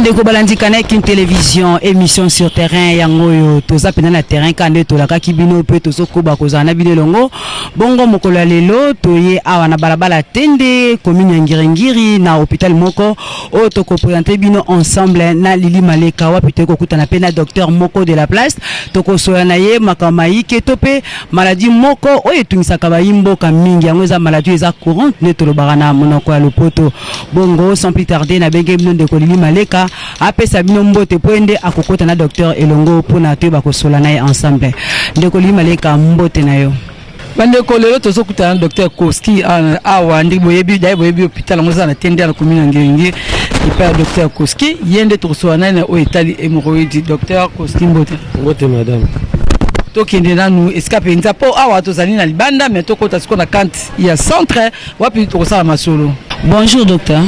Bandeko balandi Canal Kin Télévision, émission sur terrain yango oyo. Toza mpenza na terrain kaka nde tolakaki bino mpe tozokoba kozala na bino elongo. Bongo mokolo ya lelo, toye awa na balabala Tende, commune ya Ngiringiri, na hôpital moko oyo tokoprésenter bino ensemble na Lili Maleka, wapi toyei kokutana mpe na docteur moko de la place. Tokosola na ye makambo mayike to mpe maladie moko oyo etungisaka bayimboka mingi. Yango eza maladie eza courante nde tolobaka na monoko ya lopoto. Bongo sans plus tarder, nabenge bino ndeko Lili Maleka apesa bino mbote mpo ye nde akokota na docteur elongo mpona toyeba kosola na ye ensemble. Ndeko Lili Maleka, mbote na yo. Bandeko, lelo tozokutana na docteur Koski awa. Ndenge boyebi daye, boyebi hôpital yango eza na Tende, na commune ya Ngiringiri, epai ya docteur Koski. Ye nde tokosola nani na oyo etali hémorroïde. Docteur Koski, mbote. Mbote, madame. Tokende nanu esika mpenza, mpo awa tozali na libanda, mais tokota sikoyo na kati ya centre wapi tokosala masolo. Bonjour, docteur.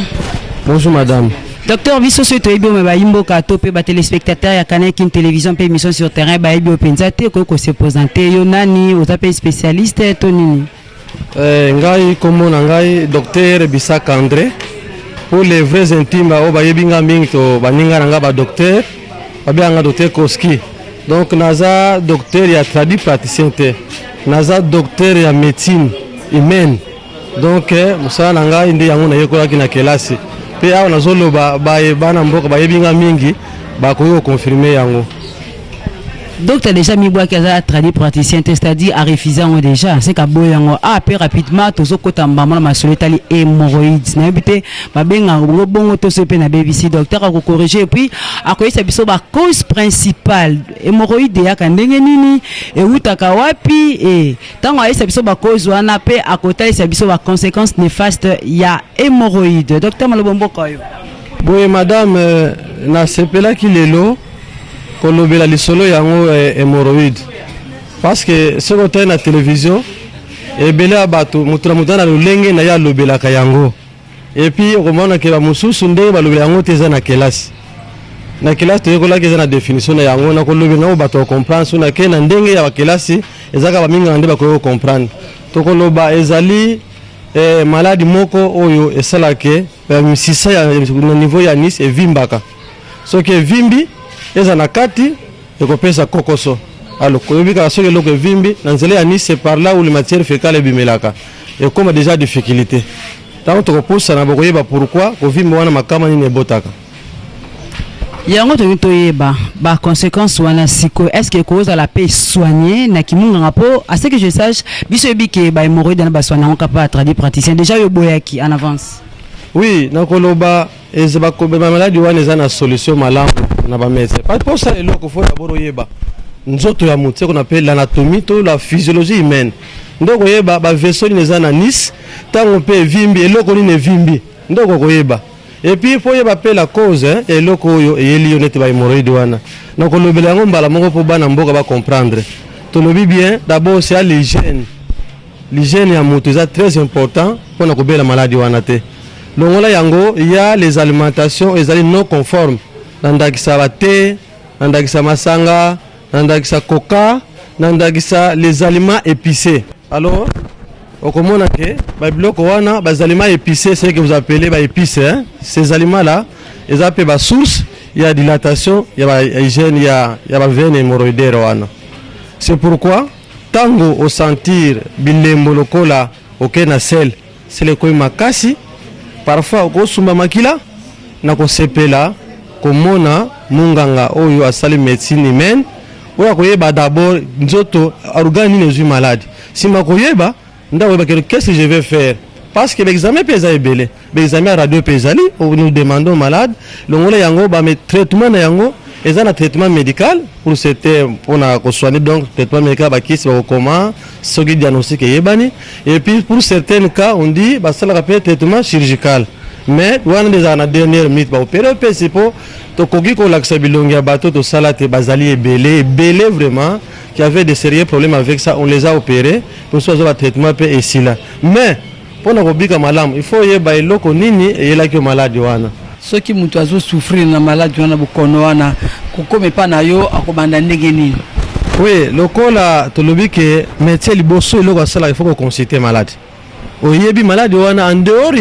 Bonjour, madame. Docteur, biso soki toyebi oyo, bayimboka to mpe batéléspectateur ya Canal Kin Télévision mpe émission sur terrain bayebi oyo mpenza te. Okoki kose présenter, yo nani, oza mpe spécialiste to nini? Ngai, kombo na ngai docteur Bisaka André. Pour les vrais intimes oyo bayebi nga mingi to baninga na nga badocteur, babengaka nga docteur Koski. Donc naza docteur ya tradi praticien te, naza docteur ya médecine humaine. Donc mosala na ngai nde yango nayekolaki na kelasi, mpe awa nazoloba, baye bana mboka bayebi nga mingi bakoki koconfirmer yango. Docteur déjà mibwaki aza tradi praticien te, c'est-à-dire arefuse yango déjà, c'est kaboya yango. Ah, mpe rapidement tozokota mbambo na masolo etali hémorroïde. Nayebi te babengaka bongo bongo to so mpe nabebisi, docteur akocorriger et puis akoyebisa biso bacause principale. Hémorroïde eyaka ndenge nini, ewutaka wapi? E ntango ayebisa biso bacause wana, mpe akotalisa biso baconséquence néfaste ya hémorroïde. Docteur, maloba mboka oyo. Boye madame, nasepelaki lelo kolobela lisolo yango, hémorroïde, parce que soki otali na télévision, ebele ya bato, moto na moto na lolenge na ye alobelaka yango. Et puis okomona ke bamosusu ndenge balobela yango te eza na kelasi. Na kelasi toyekolaki, eza na définition na yango. Na kolobela yango, bato bacomprendre. So nake na ndenge ya bakelasi, eza kaka baminganga nde bakoki kocomprendre. Tokoloba ezali maladie moko oyo esalaka misisa ya na niveau ya anus evimbaka. Soki evimbi, eza na kati, ekopesa kokoso. Alors koyebi kaka soki eloko evimbi na nzela ya anus, c'est par là où les matières fécales ebimelaka, ekóma déjà difficulté. Ntango tokopusana, bokoyeba pourquoi kovimba wana, makama nini ebotaka. Yango tolingi toyeba baconséquence wana sikoyo. Est ce que ekozala mpe soigné na kimunganga? Mpo à ce que je sache, biso yebi ke bahémorroïde na basoigne yango kaka tradi praticien. Déjà oyo boyaki en avance. Oui, nakoloba eza bamaladi wana eza na solution malamu na bamédecin. Parce que osala eloko, faut d'abord oyeba nzoto ya motu, ce qu'on appelle l'anatomie to la physiologie humaine, nde koyeba bavaisseau nini eza na anus. Ntango mpe evimbi, eloko nini evimbi, nde okokoyeba. Et puis faut oyeba mpe la cause ya eloko oyo eyeli yo, neti bahémorroïde wana. Na kolobela yango mbala moko mpo bana mboka bacomprendre. Tolobi bien, d'abord c'est à l'hygiène. L'hygiène ya moto eza très important mpona kobela maladi wana te. Longola yango, ya les alimentations ezali non conforme, na ndakisa bathé, na ndakisa masanga, na ndakisa coca, na ndakisa les aliments épicés. Alors okomona ke babiloko wana, bazaliments épicés, ce que vous appelez baépices, hein? Ces aliments là eza mpe basource ya dilatation ya bahygiène ya baveine hémorroïdaire wana. C'est pourquoi ntango osentir bilembo lokola okei na selles, selles ekomi makasi, parfois okosumba makila, na kosepela komona munganga oyo asali médecine humaine, oyo akoyeba d'abord nzoto, organe nini ezwi maladi. Nsima koyeba nde akoyeba ke qu'est-ce que je vais faire, parce que baexamen mpe eza ebele, baexamen ya radio mpe ezali. Nous demandons malade. Longola yango, bame traitement na yango eza na traitement médical pour c'était mpona kosoigner. Donc traitement médical, bakisi bakokoma soki diagnostic eyebani. Et puis pour certains cas, on dit basalaka mpe traitement chirurgical, mais wana nde ezalaka na dernière minute, baopérer opesi, mpo tokoki kolakisa bilongi ya bato tosala te. Bazali ebele ebele vraiment qui avaient de sérieux problèmes avec ça, on les a opérés, mosusu azwa batraitement mpe esila. Mais mpona kobika malamu, il faut oyeba eloko nini eyelaki yo maladi wana. Soki moto azosouffrir na maladi wana, bokono wana, kokoma epa na yo, akobanda ndenge nini? Oui, lokola tolobi ke médecin liboso eloko asalaka, il faut koconsulte maladi. Oyebi maladi wana, en dehors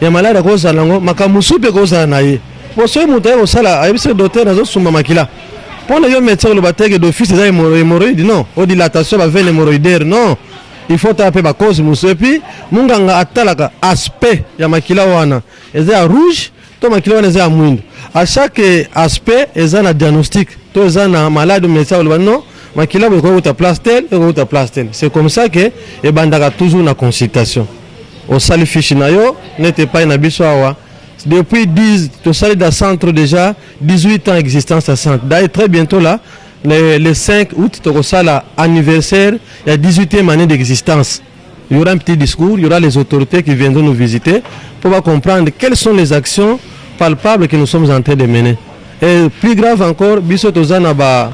ya maladi akozala yango, makambo mosusu mpe ekozala na ye. Po soki moto aye kosala, ayebisi docteur: "Nazosumba makila," mpo na yo médecin koloba te ke d'office eza hémorroïde, non, o dilatation ba veine hémorroïdaire, non. Il faut tala mpe bacause mosusu. Et puis munganga atalaka aspect ya makila wana: eza ya rouge to makila wana eza ya mwindu. À chaque aspect eza na diagnostic to eza na malade. Médecin oloba: "Non, makila boye ekoki kouta place tel, ekoki kouta place tel." C'est comme ça ke ebandaka toujours na consultation. Osali fiche na yo neti epai na biso awa depuis 10, tosali da centre déjà 18 ans existence ya centre. D'ailleurs, très bientôt là, le 5 août, tokosala anniversaire ya 18e année d'existence. Il y aura un petit discours, il y aura les autorités qui viendront nous visiter pour comprendre quelles sont les actions palpables que nous sommes en train de mener. Et plus grave encore, biso toza na ba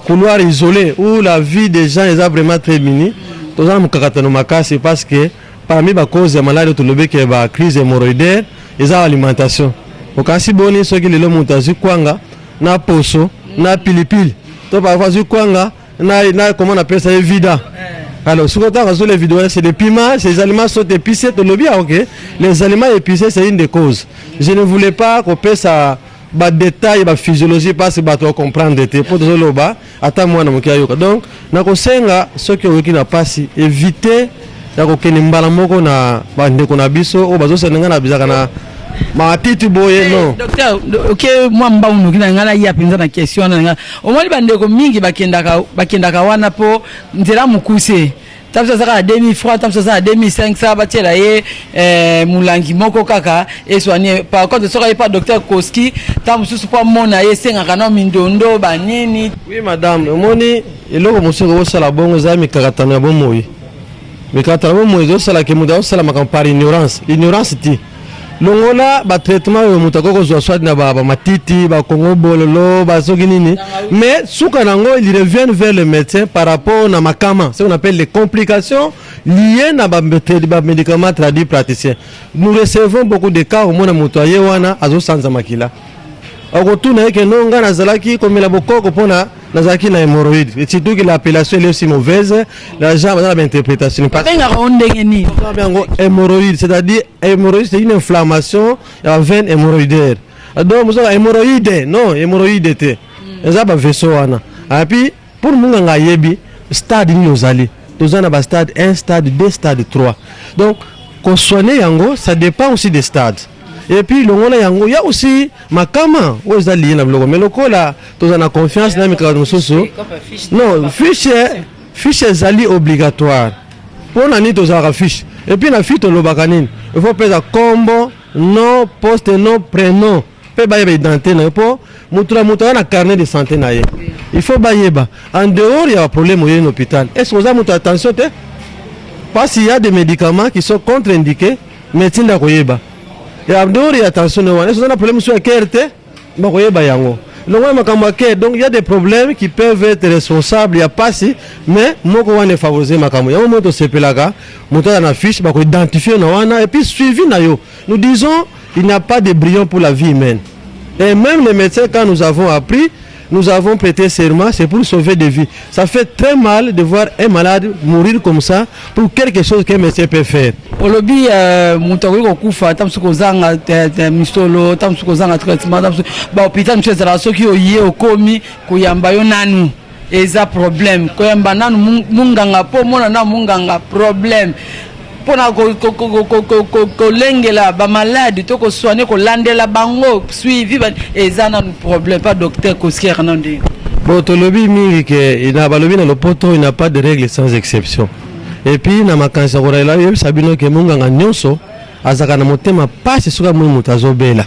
couloir isolé où la vie des gens est vraiment très mini. Toza na mokakatano makasi parce que parmi ba cause ya maladie tolobi ke ba crise hémorroïdaire eza alimentation. Okanisi boni soki lelo moto azwi kwanga na poso na pilipili, to parfois azwi kwanga na comment on appelle ça, vida? Alors soki otanga sur les vidéos, c'est des piments, ces aliments sont épicés. Tolobi: ah, ok, les aliments épicés, c'est une des causes. Je ne voulais pas kopesa badétail, baphysiologie, parce bato bacomprendre te, mpo tozoloba ata mwana moke ayoka. Donc nakosenga, soki oyoki na mpasi, évite ya kokende mbala moko na bandeko na biso oyo bazosala ngai na bizaka na matiti boye, non. Docteur, oke mwa mbangu noki na ngai naya mpenza na question wana na ngai. Omoni bandeko mingi bakendaka wana mpo nzela mokuse. Ta mosu azaka na 2000 francs, ta mosu aza na 2500, batiela ye molangi moko kaka esoigne. Par contre, soki aye pa docteur Koski, ta mosusu mpo amona ye esengaka na mindondo banini. Oui madame, omoni eloko mosusu ekokosala bongo eza mikakatano ya bomoi. Mikakatano ya bomoi ezosalaka moto azosala makambo par ignorance. Ignorance ti longola batraitement oyo moto akoki kozwa, soit na bamatiti, bakongo bololo, basoki nini, mais suka nango ils reviennent vers le médecin par rapport na makama, ce qu'on appelle les complications liées na bamédicament tradipraticien. Nous recevons beaucoup de cas. Omona moto aye wana azosanza makila, akotuna ye ke: "No, ngai nazalaki komela bokoko mpona nazalaki na hémorroïde." Et surtout que l'appellation, elle est aussi mauvaise, la gens baza na bainterprétation. Babengaka o ndenge nini? Yango hémorroïde, c'est-à-dire hémorroïde, c'est une inflammation ya veine hémorroïdaire. Donc mozoka hémorroïde, non, hémorroïde te, eza bavaisseau wana. Et puis pour munganga ayebi stade nini ozali. Toza na bastade 1, stade 2, stade 3. Donc kosoigne yango, ça dépend aussi des stades. Et puis longola yango ya aussi makama oyo eza lié na biloko. Mais lokola toza na confiance na mikakatano mosusu, non, fiche ezali obligatoire. Mpo na nini tozalaka fiche? Et puis na fiche tolobaka nini? Il faut pesa kombo, nom, poste, nom, prénom, mpe bayeba identité na yo, mpo moto na moto aza na carnet de santé na ye. Il faut bayeba en dehors ya baproblème oye na hôpital, est ce que oza moto attention te, parce qu'il y a des médicaments qui sont contre-indiqués. Médecin nde akoyeba. Ya dehors ya attention ne wana, est ce oza na problème mosusu ya cœur te, bakoyeba yango. Longo makambo ya cœur. Donc il y a des problèmes qui peuvent être responsables ya pasi, mais moko wana efavorise makambo yango. Mo tosepelaka moto aza na fiche, bakoidentifie na wana et puis suivi na yo. Nous disons: il n'y a pas de brouillon pour la vie humaine. Et même les médecins, quand nous avons appris, nous avons prêté serment, c'est pour sauver des vies. Ça fait très mal de voir un malade mourir comme ça pour quelque chose qu'un médecin peut faire. Olobi moto akoki kokufa ata mosuku kozanga misolo, ata mosuku kozanga traitement, ata mosuku bahôpital mosusu ezalaka soki oye okomi koyamba yo nanu eza problème, koyamba nanu munganga mpo omona na munganga problème, mpona kolengela bamalade to kosoigne, kolandela bango suivi eza nanu problème. Pa docteur Koski nano ndenge? Bon, tolobi mingi ke na balobi na lopoto: il n'y a pas de règle sans exception. Et puis na makanisi ya koralela, oyebisa bino ke monganga nyonso azalaka na motema pasi soki amoni moto azobela.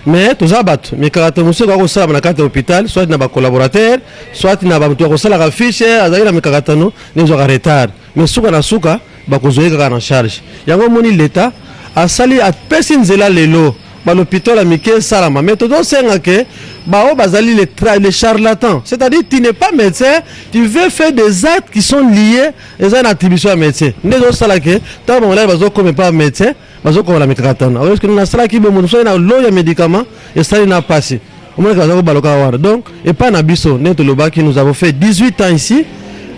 Mais toza bato, mikakatano mosusu ekoka kosalama na kati ya hôpital, soit na bacollaborateur, soit na bato ya kosalaka fiche, azalaki na mikakatano nde ezwaka retard. Mais suka na suka bakozwa ye kaka na charge yango. Omoni, l'État asali, apesi nzela lelo balopitalo ya mike esalama. Mais tozosenga ke bao bazali les charlatans, c'est-à-dire tu n'es pas médecin, tu veux faire des actes qui sont liés, eza na attribution ya médecin, nde ezosala ke ntango bamaladi bazokoma epa médecin, bazokoma na mikakatano. Parce que nasalaki boye, moto soki na lo ya médicament esali na pasi, omonaki baza kobaloka wana. Donc epai na biso, ndenge tolobaki, nous avons fait 18 ans ici.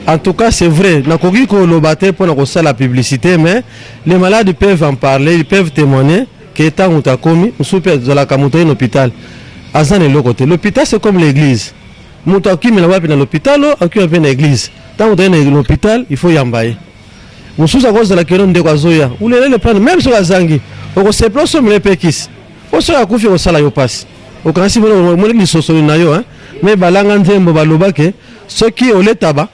En tout cas, c'est vrai, nakoki koloba te mpona kosala publicité, mais les malades peuvent en parler, ils peuvent témoigner. Ke ntango moto akomi mosusu mpe azalaka moto aye na hôpital, aza na eloko te. L'hôpital, c'est comme l'église. Moto akimela wapi? Na l'hôpital. O akima mpe na église. Ntango moto aye na l'hôpital, il faut yamba ye. Mosusu akozala keno ndeko azoya ulelele prendre, même soki azangi, okosepela, osomela mpe kisi. Po soki akufi, okosala yo mpasi, okanisi omoni lisosoli na yo. Me balanga nzembo balobake soki oletaba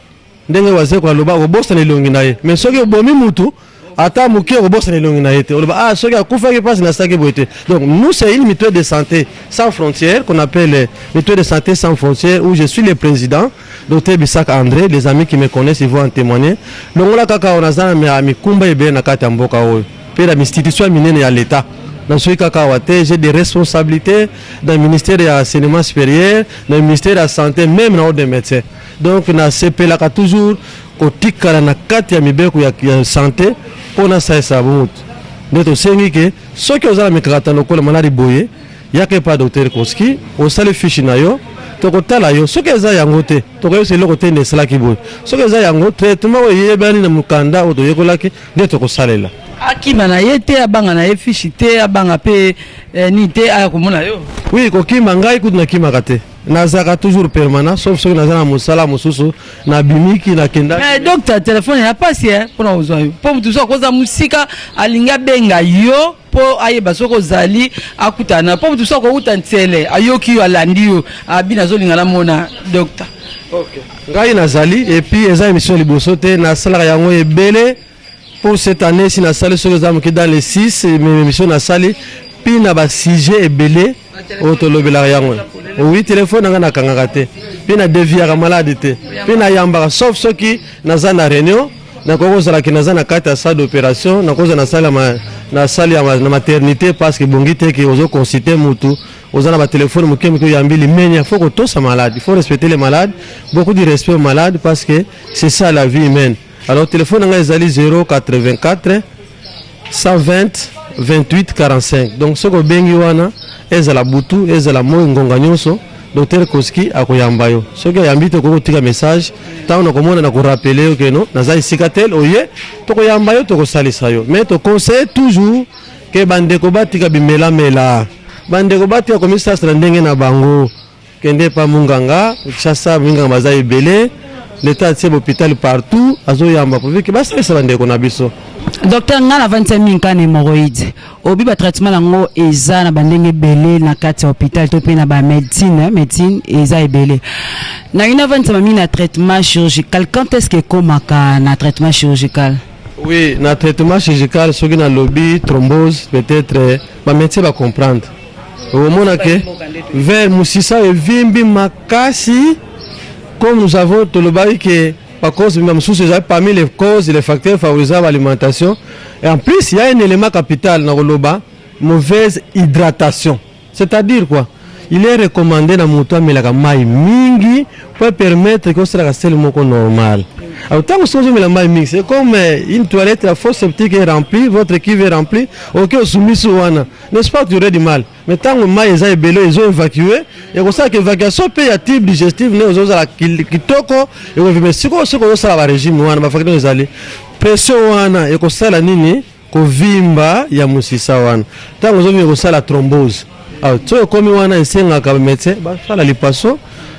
ndenge Wazeko aloba, okobosana elongi na ye. Mais soki obomi mutu ata moke, okobosana elongi na ye te. Oloba: "Ah, soki akufaki, mpasi nasalaki boye te." Donc nous, c'est une mutuelle de santé sans frontières qu'on appelle Mutuelle de santé sans frontières, où je suis le président, docteur Bisak André. Les amis qui me connaissent, ils vont en témoigner. Longola kaka oyo, naza na mikumba ebele na kati ya mboka oyo mpe na institution ya minene ya l'État. Nasoki kaka awa te, j'ai des responsabilités dans le ministère ya enseignement supérieur, dans le ministère ya santé, même na ordre des médecins. Donc nasepelaka toujours kotikala na kati ya mibeko ya santé mpo nasalisa bomoto. Nde tosengi ke soki oza na mikakatano lokola maladi boye, yaka epa docteur Koski, osali fiche na yo, tokotala yo. Soki eza yango te, tokoyebisa eloko te nde esalaki boye. Soki eza yango, traitement oyo eyebani na mokanda oyo toyekolaki nde tokosalela. Akima na ye te, abanga na ye fiche te, abanga mpe nini te, aya komona yo. Oui, kokima ngai kutu nakimaka te. Nazalaka toujours permanent, sauf soki naza na mosala mosusu, nabimiki, nakenda. Mais docteur, telefone ya pasi mpona kozwa yo, mpo motu so akoza mosika, alingi abenga yo mpo ayeba soki ozali, akutana, mpo motu so akouta ntsele, ayoki yo, alandi yo, abi: "Nazolinga namona docteur." Ngai nazali. Et puis eza émission liboso te, nasalaka yango ebele. Pour cette année si nasali, soki eza moke, dans les 6 émission nasali mpi na basujet ebele oyo tolobelaka yango. Oui, telefone na ngai nakangaka te mpe nadeviaka malade te mpe nayambaka, sauf soki naza na réunion. Nakoki kozalaki naza na kati ya salle d'opération, nakozala na salle na salle ya na maternité, parce que bongi te ke ozoconsulte mutu, oza na batelefone moke moke, oyambi limenia. Faut kotosa malade, il faut respecter les malades, beaucoup de respect aux malades, parce que c'est ça la vie humaine. Alors téléphone na ngai ezali 084 120 28 45. Donc soki obengi wana, ezala butu, ezala moi, ngonga nyonso, docteur Koski akoyamba yo. Soki ayambi te, okoki kotika message. Ntango nakomona, na korappeler yo keno naza esika tel, oye, tokoyamba yo, tokosalisa yo. Mais toconseille toujours ke bandeko batika bimelamela, bandeko batika komisasala ndenge na bango. Kende pa munganga. Kinshasa minganga baza ebele. Leta atie bahôpital partout, azoyamba pourvu ke basalisa bandeko na biso. Docteur, ngai navandisa mingi kaka na hémorroïde. Obi batraitement yango eza na bandenge ebele na kati ya hôpital to mpe na bamédecine, médecine eza ebele. Nangi navandisama mingi na traitement chirurgical. Quand est ce que ekomaka na traitement chirurgical? Oui, na traitement chirurgical, soki nalobi thrombose, peut-être bamédecin bacomprendre. Omona ke veine, mosisa evimbi makasi. Comme nous avons, tolobaki ke bacause mosusu ezali parmi les causes, les facteurs favorisant l'alimentation. Et en plus, il y a un élément capital na koloba mauvaise hydratation. C'est-à-dire quoi? Il est recommandé na moto amelaka mai mingi po permettre ke osalaka selles moko normal. Alors ntango soki ozomela mai mingi, c'est comme une toilette, la fosse septique est remplie, votre cuve est remplie, oke osumisi wana, n'est-ce pas? Tu aurais du mal. Mais ntango mai eza ebele, ezo évacue, ekosalaka évacuation mpe ya tube digestive nde ozozala kitoko, ekovime. Sikoyo soki ozosala barégime wana, bafacteur ezali pression wana, ekosala nini? Kovimba ya mosisa wana. Ntango ozovimba, ekosala thrombose. Alors soki ekomi wana, esengaka bamédecin basala lipaso.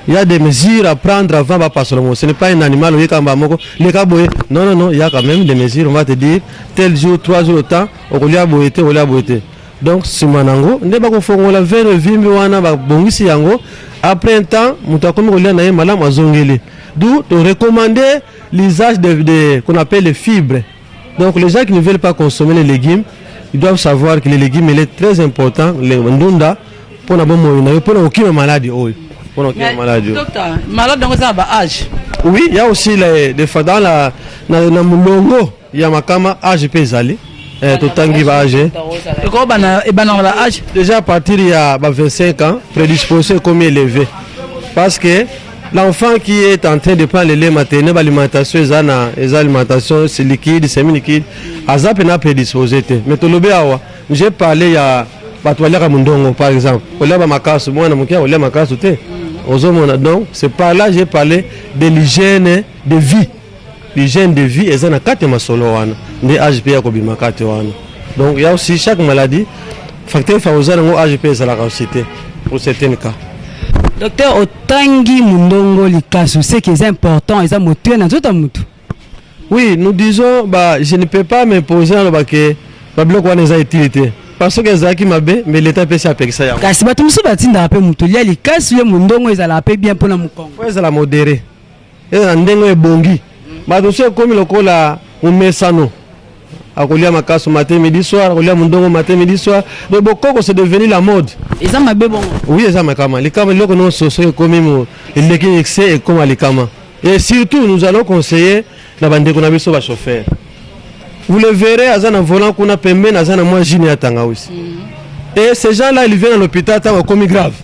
Il y a des mesures à prendre avant bapasola mo. Ce n'est pas un animal oyekamba moko leka boye. Non, non, non, il y a quand même des mesures. On va te dire tel jour, 3 jours au temps, okolia boye te, okolia boye te. Donc nsima nango nde bakofongola veine evimbi wana, babongisi yango. Après un temps, moto akomi kolia na ye malamu, azongeli. D'où to recommander l'usage de qu'on appelle les fibres. Donc les gens qui ne veulent pas consommer les légumes, ils doivent savoir que les légumes, il est très important, les ndunda, mpona bomoi na yo, mpona kokima maladi oyo, mpona kokima maladi oyo. Docteur, malade yango eza na baage? Oui, il y a aussi les des dans la na molongo ya makama, âge mpe ezali. Totangi baage. Ekobana, ebandaka na baage? Déjà à partir ya ba 25 ans, prédisposition ekomi élevée, parce que l'enfant qui est en train de prendre le lait maternel, alimentation eza na eza alimentation, c'est liquide, semi liquide, aza mpenza prédisposé te. Mais tolobi awa, j'ai parlé ya bato baliaka mondongo par exemple, kolia bamakasu, mwana moke akolia makasu te, ozomona. Donc c'est par là j'ai parlé de l'hygiène de vie. L'hygiène de vie eza na kati ya masolo wana, nde âge mpe ya kobima kati wana. Donc il y a aussi chaque maladie. Facteur favorisant yango, âge mpe ezalaka aussi te pour certains cas. Docteur, otangi mondongo, likasu, ce qui est important, eza motuya na nzoto ya motu. Oui, nous disons, bah, je ne peux pas m'imposer naloba ke babiloko wana eza utile te, parce que ezalaki mabe, mais l'État epesi, apekisa yango. Kasi bato mosusu batindaka mpe motu lia likasu ye mondongo, ezalaka mpe bien mpona mokongo. Po ezala modéré, ezala ndenge oyo ebongi. Bato mosusu ekomi lokola momesano, akolia makasu matin, midi, soir, akolia mondongo matin, midi, soir. Donc bokoko, c'est devenu la mode. Eza mabe bongo? Oui, eza makama, likama. Eloko nyonso soki ekomi eleki, excès ekoma likama. Et surtout, nous allons conseiller na bandeko na biso bachauffeur. Vous le verrez, aza na volant kuna pembeni, aza na mwa jus ya tangawisi. Et ces gens là ils viennent à l'hôpital ntango akomi grave.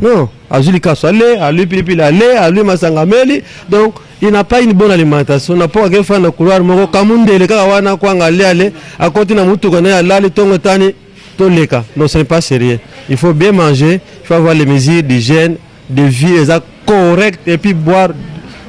Non, azwi likaso ale, alui pilipili ale, alui masanga ameli. Donc il n'a pas une bonne alimentation. Na po akefanda na couloir moko, kamundele kaka wana, kwanga ale, ale akoti na mutuka na ye, alali, ntongo etani, toleka. Non, ce n'est pas sérieux. Il faut bien manger, il faut avoir les mesures d'hygiène de vie eza correct, et puis boire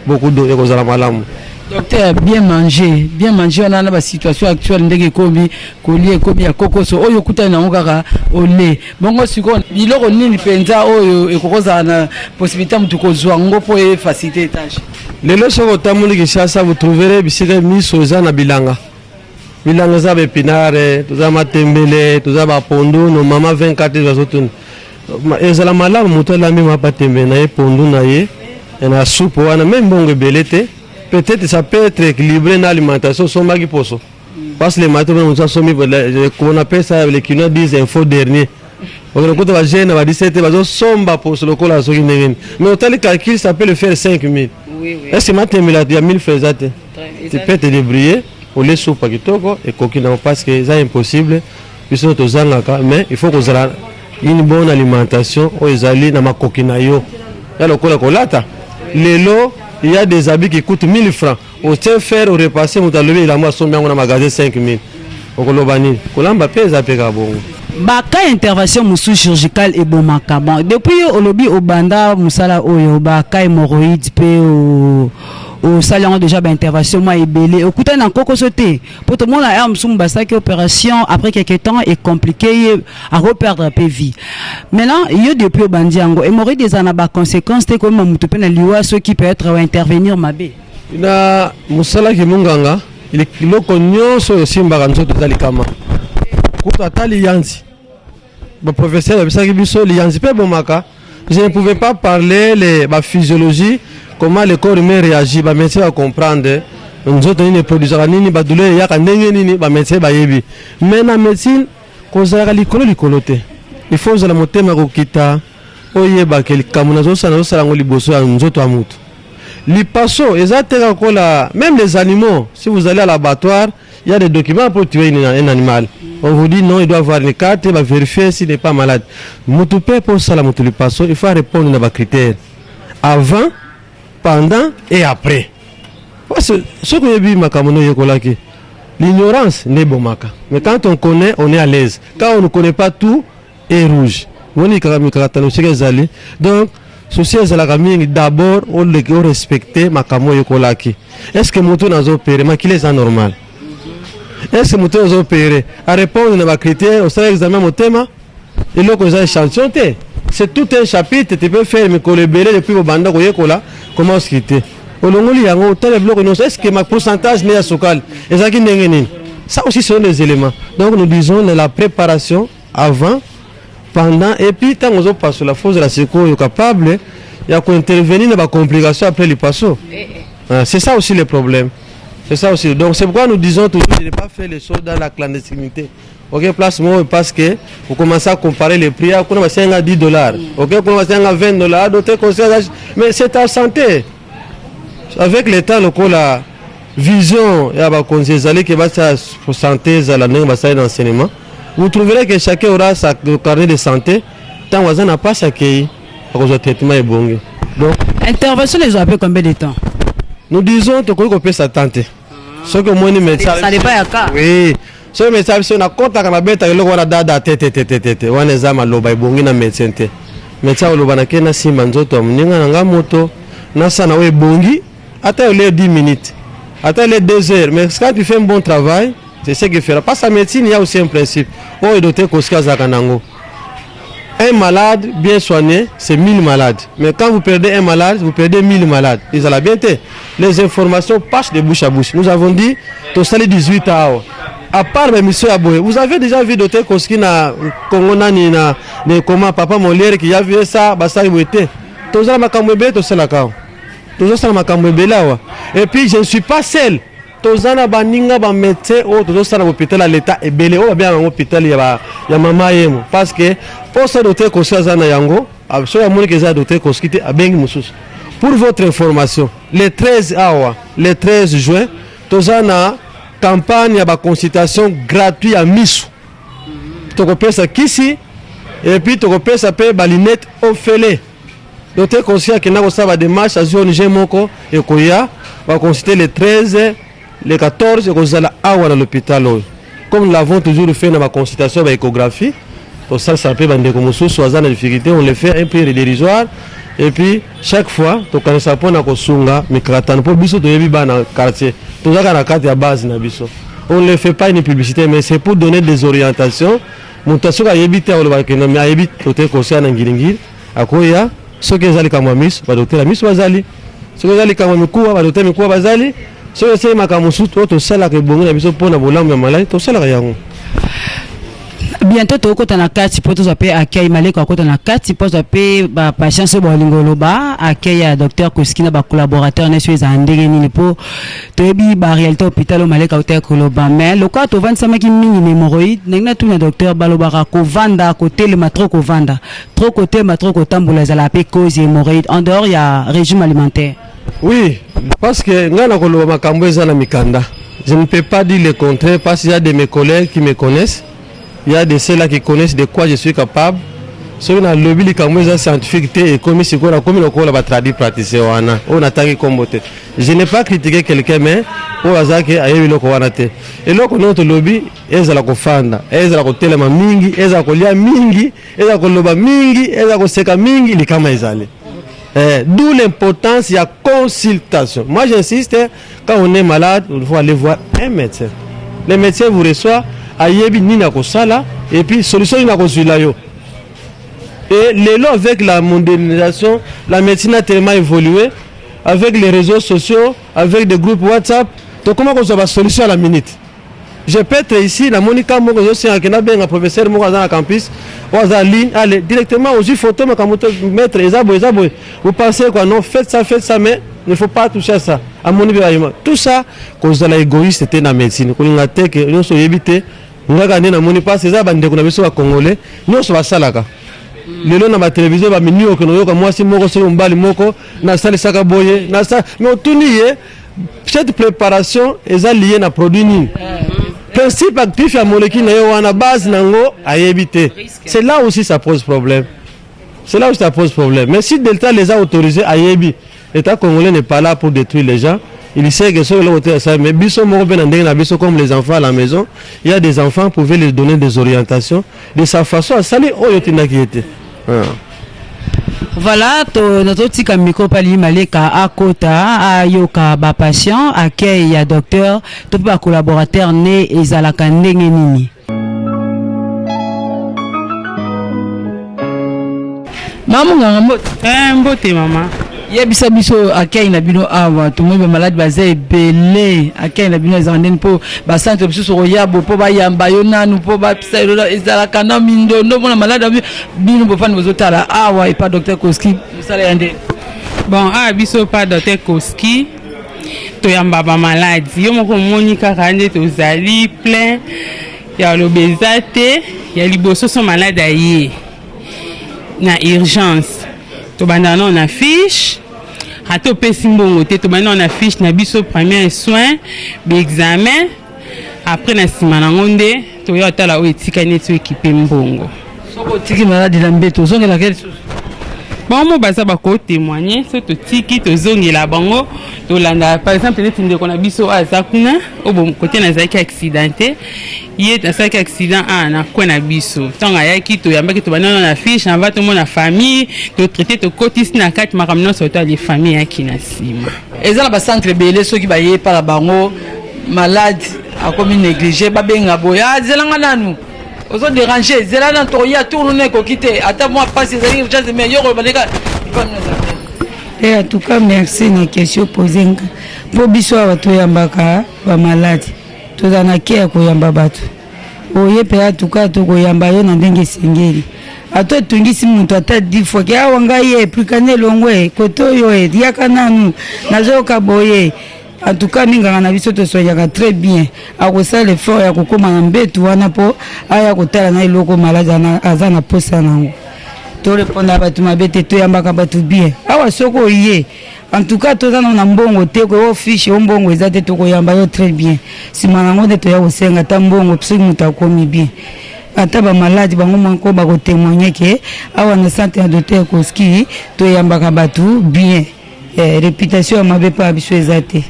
beaucoup d'eau, ekozala malamu. Docteur, bien manger, bien manger wana, na basituation actuelle ndenge ekomi, kolia ekomi ya kokoso oyo okutani nango kaka ole bongo. Sikoyo biloko nini mpenza oyo ekokozala na possibilité ya motu kozwa yango mpo efacilité tâche? Lelo soki otamboli Kinshasa, vous trouverez bisika miso eza na bilanga. Bilanga eza baépinards, toza matembele, toza bapondu. No mama 24 bazotuna, ezala malamu moto alambi mapa, tembele na ye, pondu na ye na supu wana, me mbongo ebele te. Peut-être ça peut être équilibré na alimentation osombaki poso, parce que le matin moto asombi, on appelle ça, les Kinois disent, info dernier. Okende kuta bajeune na ba 17 bazosomba poso lokola soki ndenge nini, mais otali calcul, ça peut le faire 5000. Est ce que matembele ya 1000 francs eza te? Tu peux te débrouiller, olie supa kitoko, ekoki nango, parce que eza impossible biso tozangaka. Mais il faut kozala une bonne alimentation oyo ezali na makoki na yo, ya lokola kolata. Lelo il y a des habits qui coûtent 1000 francs, otie fer orepasser, moto alobi elamba asombi yango na magasin 5000, okoloba nini? Kolamba mpe eza mpe kaka bongo. Baka intervention mosusu chirurgicale ebomaka. Bon, depuis yo olobi obanda mosala oyo, baka hémorroïde mpe osali yango déjà, baintervention mwa ebele, okutani na nkokoso te? Po tomona ya mosumu basalaki opération, après quelque temps ecompliqué ye, akoperdre mpe vie. Maintenant yo, depuis obandi yango, hémorroïde eza na baconséquence te komema motu mpe na liwa soki peut-être ointervenir mabe? Na mosalaki monganga, eloko nyonso oyo osimbaka nzoto eza likama. Kutu ata liyanzi, baprofesseur babisaki biso liyanzi mpe ebomaka. Je ne pouvais pas parler les baphysiologie, comment le corps humain réagit. Bamédecin bacomprendre nzoto nini eproduisaka nini, badouleur eyaka ndenge nini, bamédecin bayebi. Mais na médecine, kozalaka likolo likolo te. Il faut ozala motema kokita, oyebaka likambo nazosala, nazosala yango liboso ya nzoto ya motu. Lipaso eza te kaka, même les animaux. Si vous allez à l'abattoir, il y a des documents pour tuer un animal. On vous dit non, il doit avoir une carte, il va vérifier s'il n'est pas malade. Motu mpe, mpo osala motu lipaso, il faut répondre na bacritères avant, pendant et après, parce que soki oyebi makambo no oyekolaki, l'ignorance nde ebomaka. Mais quand on connaît, on est à l'aise. Quand on ne connaît pas, tout est rouge. Moni kaka mikakatano soki ezali. Donc souci ezalaka mingi, d'abord oleki orespecte makambo oyekolaki. Est ce que moto nazoopérer, makili eza normal? Est ce que moto nazoopérer arépondre na bacritère? Osala examen motema, eloko eza échantillon te. C'est tout un chapitre, tu peux faire mikolo ebele depuis bobanda koyekola comment ausculter. Olongoli yango, otala biloko nyonso, est ce que ma pourcentage ne ya sukali ezalaki ndenge nini? Ça aussi, ce sont des éléments. Donc nous disons la préparation avant, pendant et puis ntango ozopasola, faut ozala sikoyo capable ya kointervenir na bacomplication après lipaso. Ah, c'est ça aussi le problème, c'est ça aussi. Donc c'est pourquoi nous disons toujours de ne pas faire les choses dans la clandestinité. Ok, place moko, parce que vous commencez à comparer les prix, kuna basenga 10 dollars, ok, kuna basenga 20 dollars, d'autres conseils. Mais c'est ta santé. Avec le temps, lokola vision ya bakonzi ezali ke basala santé ezala ndenge basali na enseignement, vous trouverez que chacun aura sa carnet de santé. Ntango aza na mpasi, akei, akozwa traitement ebongi. Donc Intervention ezwa mpe combien de temps? Nous disons tokoki kopesa temps te. Soki omoni médecin, Ça dépend ya cas. Oui, soki médecin biso nakɔtaka, nabetaka eloko wana dada te te te te te te, wana eza maloba ebongi na médecin te. Médecin oloba nake nasimba nzoto ya moninga na nga, moto nasala oyo ebongi, ata ole 10 minutes, ata ele 2 heures. Mais quand tu fais un bon travail C'est ce qui fera. Parce que la médecine, il y a aussi un principe. Oyo docteur Koski azalaka nango. Un malade bien soigné, c'est 1000 malades. Mais quand vous perdez un malade, vous perdez 1000 malades. Ils ont bien été. Les informations passent de bouche à bouche. Nous avons dit, tosali 18 awa. À part l'émission ya boye, vous avez déjà vu docteur Koski na Congo nani na ne comment papa Molière qui a vu ça, basali boye te. Tozala makambo ebele tosalaka awa. Tozosala makambo ebele awa. Et puis je ne suis pas seul. Toza na baninga bamédecin oyo tozosala na hôpital ya l'État ebele oyo babengaka yango hôpital ya mama Yemo, parce que mposa docteur Koski aza na yango, soki amoniki eza ya docteur Koski te, abengi mosusu. Pour votre information, le 13 awa, le 13 juin, toza na campagne ya baconsultation gratuit ya misu. Tokopesa kisi et puis tokopesa mpe balunettes ofele. Docteur Koski akenda kosala badémarche, azwi ONG moko ekoya baconsulte le 13, le 14 ekozala awa na l'hôpital oyo. Comme nous l'avons toujours fait na baconsultation ya baéchographie, tosalisa mpe bandeko mosusu aza na difficulté, on le fait un prix dérisoire. Et puis chaque fois tokanisa mpona kosunga mikakatano, mpo biso toyebi bana quartier, tozaka na kati ya base na biso. On ne fait pas une publicité, mais c'est pour donner des orientations. Moto soki ayebi te, akoloba kende, mais ayebi docteur Koski na Ngiringiri, akoya. Soki eza likambo ya miso, badocteur ya miso bazali. Soki eza likambo ya mikuwa, badocteur mikuwa bazali. Soki esali makambo mosusu oyo tosalaka, ebongi na biso mpona bolamu ya maladi, tosalaka yango. Bientôt tokota na kati mpo tozwa mpe accueil. Maleko akota na kati mpo azwa mpe bapatient soki balingi oloba accueil ya docteur Koski na bacollaborateur nyonso ezala ndenge nini, mpo toyebi baréalité hôpital oyo Maleko autaki koloba. Mais lokola tovandisamaki mingi na hémorroïde, ndenge natuna docteur, balobaka kovanda, kotelema trop, kovanda trop, kotelema trop, kotambola ezala mpe cause ya hémorroïde en dehors ya régime alimentaire? Oui, parce que ngai nakoloba makambo eza na mikanda. Je ne peux pas dire le contraire, parce qu'il y a de mes collègues qui me connaissent, il y a de ceux-là qui connaissent de quoi je suis capable. Soki nalobi likambo eza scientifique te, ekomi sikoyo nakomi lokola batradipraticiens wana oyo natangi nkombo te. Je n'ai pas critiqué quelqu'un, mais oyo azalaki ayebi eloko wana te. Eloko nyonso tolobi, ezala kofanda, ezala kotelema mingi, ezala kolia mingi, ezala koloba mingi, ezala koseka mingi, likama ezali. D'où l'importance ya consultation. Moi, j'insiste, quand on est malade, il faut aller voir un médecin. Le médecin vous reçoit, ayebi nini akosala et puis solution nini akozwila yo. Et lelo, avec la modernisation, la médecine a tellement évolué, avec les réseaux sociaux, avec des groupes WhatsApp, tokoma kozwa basolution à la minute. Je peux être ici, namoni ka moko ezosengaka nabenga professeur moko aza na campus oyo aza ligne, allez directement, ozwi photo, makambo to maître, eza boye, eza boye, vous pensez quoi? Non, faites ça, faites ça, mais il ne faut pas toucher à ça. Amoni mpe bayima tout ça. Kozala égoïste te na médecine, kolinga te ke nyonso oyebi te. Ngaka nde namoni mpasi eza bandeko na biso bacongolais nyonso basalaka lelo na batelevizio bamini, okende oyoka mwasi moko soki mobali moko nasalisaka boye nasa, mais otuni ye, cette préparation eza lié na produit nini, principe actif ya molécule na ye wana, base nango ayebi te. C'est là aussi ça pose problème, c'est là où ça pose problème. Mais si l'État les a autorisés, ayebi, l'État congolais n'est pas là pour détruire les gens. Il sait que soki eloko te asali. Mais biso moko mpe na ndenge na biso, comme les enfants à la maison, il y a des enfants, pouvaient les donner des orientations de sa façon, asali oyo otindaki ye te. Ah. Voilà, to nazotika micro pali Maleka akota ayoka bapatient, accueil ya docteur to mpe bacollaborateur ne ezalaka ndenge nini. Mama monganga, mbote. Mbote mama. Yebisa biso accueil na bino awa. Tomoni bamaladi baza ebele. Accueil na bino ezalaka ndeni? Mpo bacentre mosusu koyabo mpo bayamba yo nanu, mpo bapesa ezalaka na mindondo mpona maladi. Bino bofandi bozotala awa epa docteur Koski, mosala ya ndeni? Bon, awa biso pa docteur Koski toyamba bamaladi. Yo moko omoni kaka nde tozali plein ya loba eza te. Ya liboso, so malade aye na urgence, tobanda nano na fiche. Ata opesi mbongo te, tobandi nano na fiche na biso, premier soin, baexamen, après na nsima nango nde toya otala oyo etikali neti oekipe mbongo. Soki otiki maladi na mbeto, ozongelaka lisusu? Bango mo baza bakotémoigne. So totiki, tozongela bango, tolanda. Par exemple neti ndeko na biso oyo aza kuna oyo kote, nazalaki accidenté, ye asalaki accident a na coin na biso. Ntango ayaki, toyambaki, tobandi wana na fiche, ava tomona famille, totraite, tokotisi na kati makambo nyonso, to ale famille eyaki na nsima. Eza na bacentre ebele, soki baye epala bango malade. Akomi négligé, babenga boye, ah, zelanga nanu, ozo déranger, zela nanu, tokoya tour nunu ekoki te, ata mwa mpasi ezali urgence, mais yo koloba ndeka. Eh, en tout cas merci na question posé nga, mpo biso awa toyambaka bamaladi, tozala na ke ya koyamba bato oye mpe. En tout cas tokoyamba yo na ndenge esengeli. Ata otungisi moto ata 10 fois ke awa ngai ye eplikani elongwe kote oyo e yaka nanu, nazoyoka boye. En tout cas minganga na biso tosoignaka très bien. Akosala effort ya kokóma na mbetu wana mpo aya kotala na eloko maladi aza na posa nango. Torépondre bato mabe te, toyambaka bato bien awa. Soki oye, en tout cas toza nano na mbongo te, koyo fiche o mbongo eza te, tokoyamba yo très bien. Nsima nango nde toya kosenga ata mbongo. Soki moto akomi bien, ata bamaladi bango moko bakotémoigne ke awa na centre ya docteur Koski toyambaka bato bien. Réputation ya mabe mpo ya biso eza te.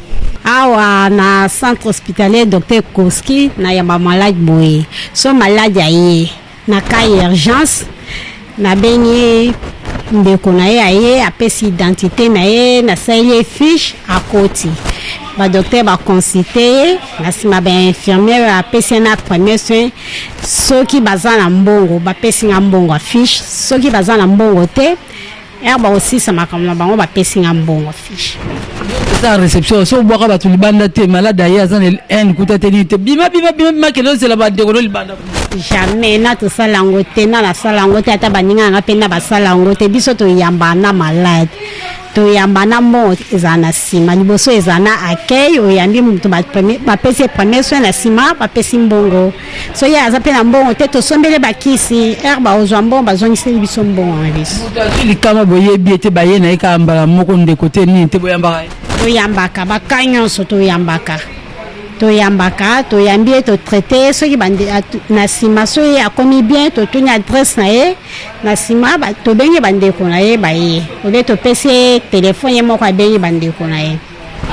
Awa na centre hospitalier docteur Koski, nayamba malade boye: so malade aye na cas urgence, nabengi ndeko na ye, aye, apesi identité na ye, nasaleli ye fiche, akoti, badocteur baconsulte ye, na nsima bainfirmière apesi ye na premier soin. Soki baza na mbongo, bapesi nga mbongo ya fiche. Soki baza na mbongo te, ere bakosisa makambo na bango, bapesi nga mbongo fiche. Eza réception so obwaka bato libanda te? Malade aye, aza na haine kuta te, nini te, bima bima bima bima, kende ozela bandeko no libanda? Jamais na tosala yango te, na nasala yango te, ata baninga nanga mpe na basala yango te. Biso toyamba na malade, toyamba na mbongo ezala na nsima. Liboso ezala na accueil, oyambi moto, bapesi ye premier soin, na nsima bapesi mbongo. Soki aza mpe na mbongo te, tosombeli bakisi, ere baozwa mbongo, bazongiseli biso mbongo na biso. Moto azwi likama, boyebi ete baye na ye kaka mbala moko, ndeko te, nini te, boyambaka ye? Toyambaka baka nyonso, toyambaka, toyambaka, toyambi ye, totraite ye. Soki na nsima soki akomi bien, totuni adresse na ye, na nsima tobengi bandeko na ye baye, obe topesi ye telefone, ye moko abengi bandeko na ye.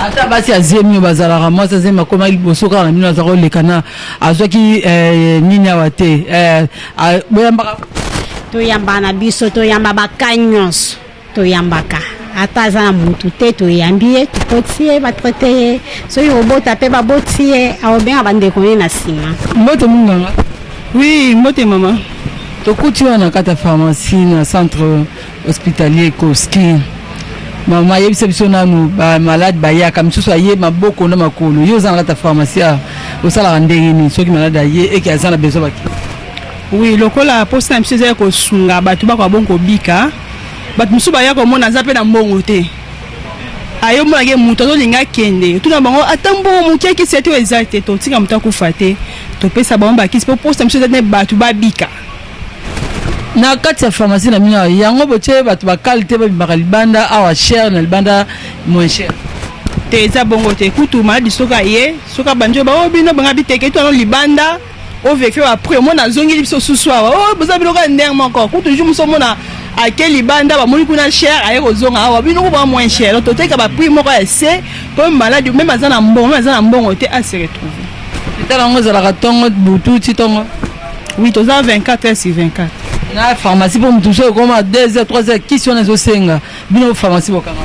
Ata basi azemi oyo bazalaka, mwasi azemi akóma liboso kaka na bino, aza koleka na azwaki nini awa te, boyambaka? Toyambaka na biso, toyamba baka nyonso, toyambaka ata aza na mutu te, toyambi ye, tokoti ye, batraite ye. Soki kobota mpe baboti ye, akobenga bandeko ye na nsima. Mbote munganga. Oui, mbote mama. Tokuti wana na kati ya pharmacie na centre hospitalier Koski. Mama, yebisa biso nanu, bamalade bayaka, misusu aye maboko na makolo. Yo oza na kati ya pharmacie awa, osalaka ndenge nini soki malade aye eke aza na besoin baki? Oui, lokola posa na biso eza ya kosunga bato bakoka bongo kobika. Bato mosusu baya komona aza mpe na mbongo te, aye omonake moto azolinga akende, tuna bango ata mbongo moke akisi te, oyo eza te, totika moto akufa te, topesa bango bakisi, mpo posa biso eza te bato babika. Na kati ya pharmacie na bino yango, botie bato bakale te babimaka libanda awa cher, na libanda moins cher? Te, eza bongo te. Kutu maladi soki aye, soki abandi oyo bao bino banga biteke to ano libanda, ovérifier baprix, omona azongeli biso susu awa, oyo boza biloko ya ndenge moko. Kutu jour mosusu omona ake libanda, bamoni kuna cher, aye kozonga awa, bino ko moins cher. Donc toteka baprix moko ya se mpo maladi même aza na mbongo, même aza na mbongo te, ase retrouve. Hôpital yango ezalaka ntongo butu ti ntongo? Oui, toza 24 heures sur 24. Na pharmacie, mpo motu mosusu ekoma 2 heures, 3 heures, kisi wana ezosenga bino pharmacie bokanga?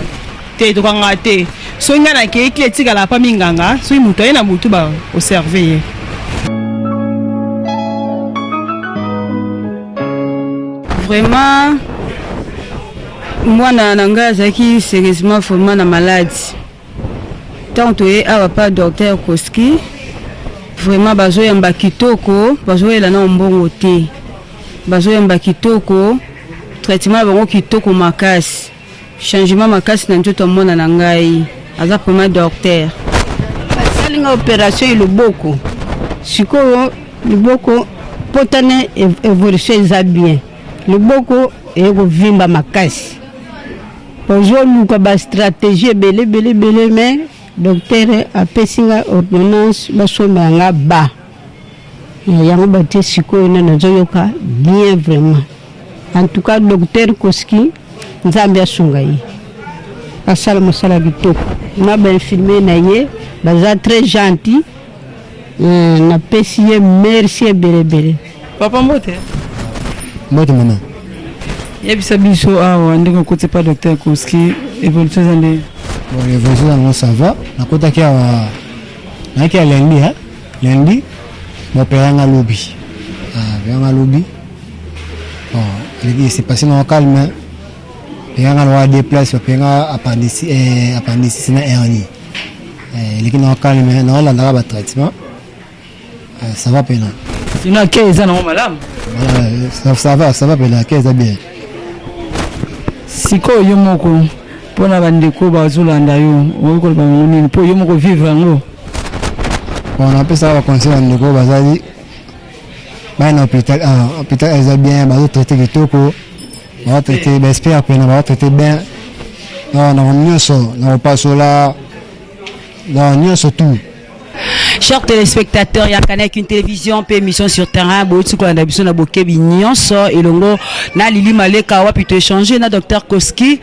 Te, tokangaka te. Soki ngai nakei, clé etikala pa minganga. Soki moto aye na butu, baoserve ye. Vraiment, mwana na ngai azalaki sérieusement vraiment na maladi. Ntango toye awa pa docteur Koski, vraiment bazoyamba kitoko, bazoyela nao mbongo te, bazoyamba kitoko, traitement na bango kitoko makasi, changement makasi na nzoto ya mwana na ngai. Aza vraiment docteur. Basalinga opération ya loboko, sikoyo loboko potane évolution eza bien. Loboko eye kovimba makasi, ozoluka bastratégie ebele ebele ebele, mais docteur apesi nga ordonnance, basomba yanga ba yango batie. Sikoyo na nazoyoka bien vraiment. En tout cas docteur Koski, Nzambe asunga ye, asala mosala kitoko na bainfirmier na ye, baza très gentil. Napesi ye merci ebele ebele. Papa, mbote. Mbote mama. Yebisa biso awa ndenge okoti pa docteur Koski, évolution eza ndenge? Bon, évolution yango ça va. Nakotaki awa, nayaki ya lundi. Lundi baopérer nga lobi. Ah, nga lobi. Bon, il s'est passé dans calme. Opérer nga loa deux places, opérer nga appendicite, appendicite na hernie. Eleki na calme, naolandaka batraitement. Ça va pena. Sinon ake eza nango malamu? Voilà, ça va, ça va pena, ake eza bien. Sikoyo yo moko, mpona bandeko bazolanda yo, okoki koloba bango nini mpo yo moko vivre yango? Bon, napesaka baconseil bandeko bazali baya na hôpital. Ah, hôpital eza bien, bazotraite kitoko, bazotraite baexpert pena, bazotraite bien na nyonso, na kopasola, na nyonso tout. Chers téléspectateurs ya Canal Kin Télévision pe émission sur terrain, bouti kolanda biso na bokebi nyonso elongo na Lili Maleka, wapi to échanger na docteur Koski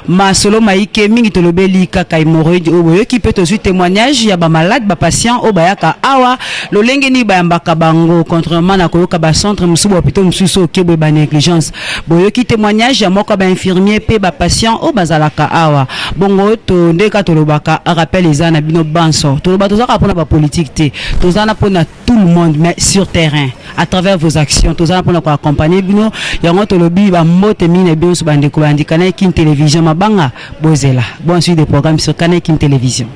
masolo maike mingi. Tolobeli kaka hémorroïde oyo boyoki, mpe tozwi témoignage ya bamalade, bapatient oyo bayaka awa, lolenge nini bayambaka bango, contrairement na koyoka bacentre mosusu, bahôpitaux mosusu oke boye banégligence. Boyoki témoignage ya moko ya bainfirmier mpe bapatient oyo bazalaka awa. Bongo to nde kaka tolobaka, rappel eza na bino banso. Toloba tozalaka mpona bapolitique te, toza na mpona tout le monde, mais sur terrain, à travers vos actions, toza na mpona koaccompagner bino. Yango tolobi bambote mingi na bino nyonso, bandeko bayandi Canal Kin Télévision. Mabanga bozela. Bonne suite des programmes sur Canal Kin Télévision.